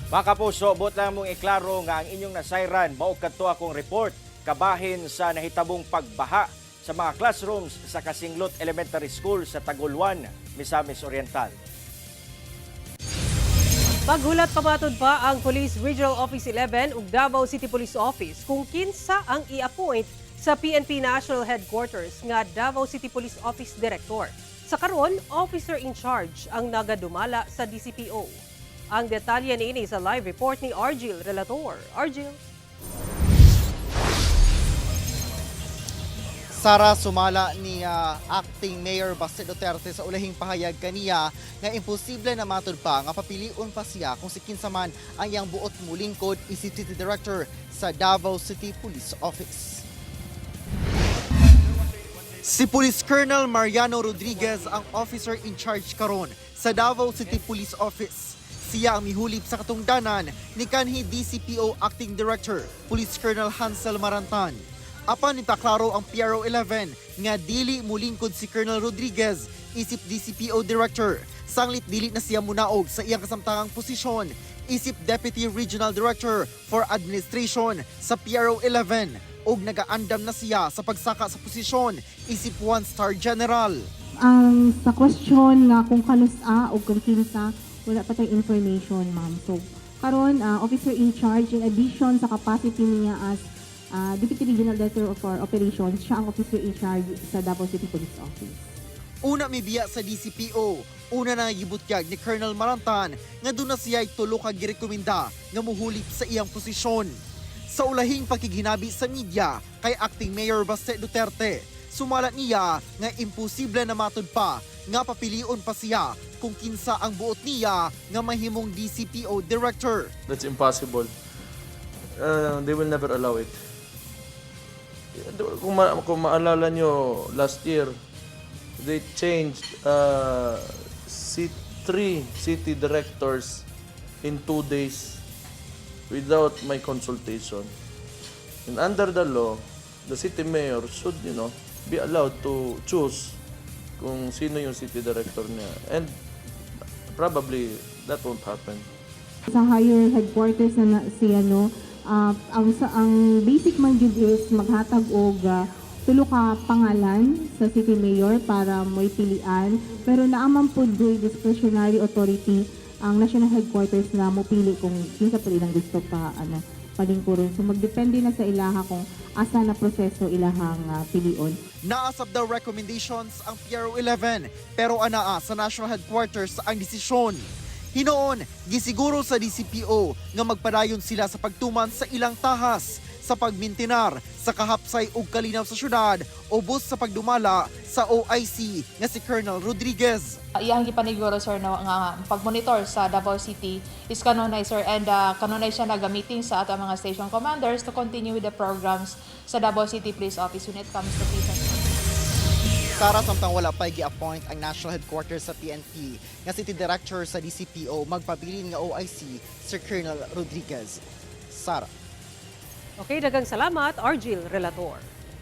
Mga kapuso, buot lang mong iklaro nga ang inyong nasayran mao kadto akong report kabahin sa nahitabong pagbaha sa mga classrooms sa Kasinglot Elementary School sa Tagolwan, Misamis Oriental. Maghulat pamatod pa ang Police Regional Office 11 ug Davao City Police Office kung kinsa ang i-appoint sa PNP National Headquarters nga Davao City Police Office Director. Sa karon, officer in charge ang nagadumala sa DCPO. Ang detalye niini sa live report ni Argil Relator. Argil. Sara, sumala ni acting Mayor Baste Duterte sa ulahing pahayag kaniya nga imposible na matud pa nga papilion pa siya kung si kinsa man ang iyang buot mulingkod isip City Director sa Davao City Police Office. Si Police Colonel Mariano Rodriguez ang officer in charge karon sa Davao City Police Office. Siya ang mihulip sa katungdanan ni kanhi DCPO Acting Director, Police Colonel Hansel Marantan. Apan ipaklaro ang PRO 11 nga dili mulingkod si Colonel Rodriguez isip DCPO Director. Sanglit dili na siya munaog sa iyang kasamtangang posisyon isip Deputy Regional Director for Administration sa PRO 11 ug nagaandam na siya sa pagsaka sa posisyon isip one-star general. Ang sa question nga kung kanus-a o kung kinsa, wala pa tayong information, ma'am. So, karon officer in charge, in addition sa capacity niya as Deputy Regional Director for Operations, siya ang officer in charge sa Davao City Police Office. Una mibiya sa DCPO, una na gibutyag ni Colonel Marantan nga duna siya tulo ka girekomenda nga muhulip sa iyang posisyon. Sa ulahing pakighinabi sa media kay acting Mayor Baste Duterte, sumala niya nga imposible na matud pa nga papilion pa siya kung kinsa ang buot niya nga mahimong DCPO director. That's impossible. They will never allow it. Kung maalala nyo, last year, they changed three city directors in 2 days without my consultation. And under the law, the city mayor should be allowed to choose kung sino yung city director niya. And probably that won't happen. Sa higher headquarters na siya, no, ang basic man jud is maghatag og tulo ka pangalan sa city mayor para mo'y pilian, pero naa man pud gyud discretionary authority ang national headquarters na mopili kung kinsa pa ilang gusto pa ano palingkuron. So magdepende na sa ilaha kung asa na proseso ilahang pilion. Naa sab daw recommendations ang PRO 11 pero anaa sa national headquarters ang desisyon. Hinoon, gisiguro sa DCPO nga magpadayon sila sa pagtuman sa ilang tahas sa pagmintinar sa kahapsay ug kalinaw sa syudad ubos sa pagdumala sa OIC nga si Colonel Rodriguez. Iyang gipaniguro, sir, no, nga pag-monitor sa Davao City is kanunay, sir, and kanunay siya naga-meeting sa ato mga station commanders to continue with the programs sa Davao City Police Office when it comes to peace and Sara, samtang wala pa gi-appoint ang national headquarters sa PNP nga city director sa DCPO, magpabilin nga OIC si Colonel Rodriguez. Sara. Okay, daghang salamat, Argil Relator.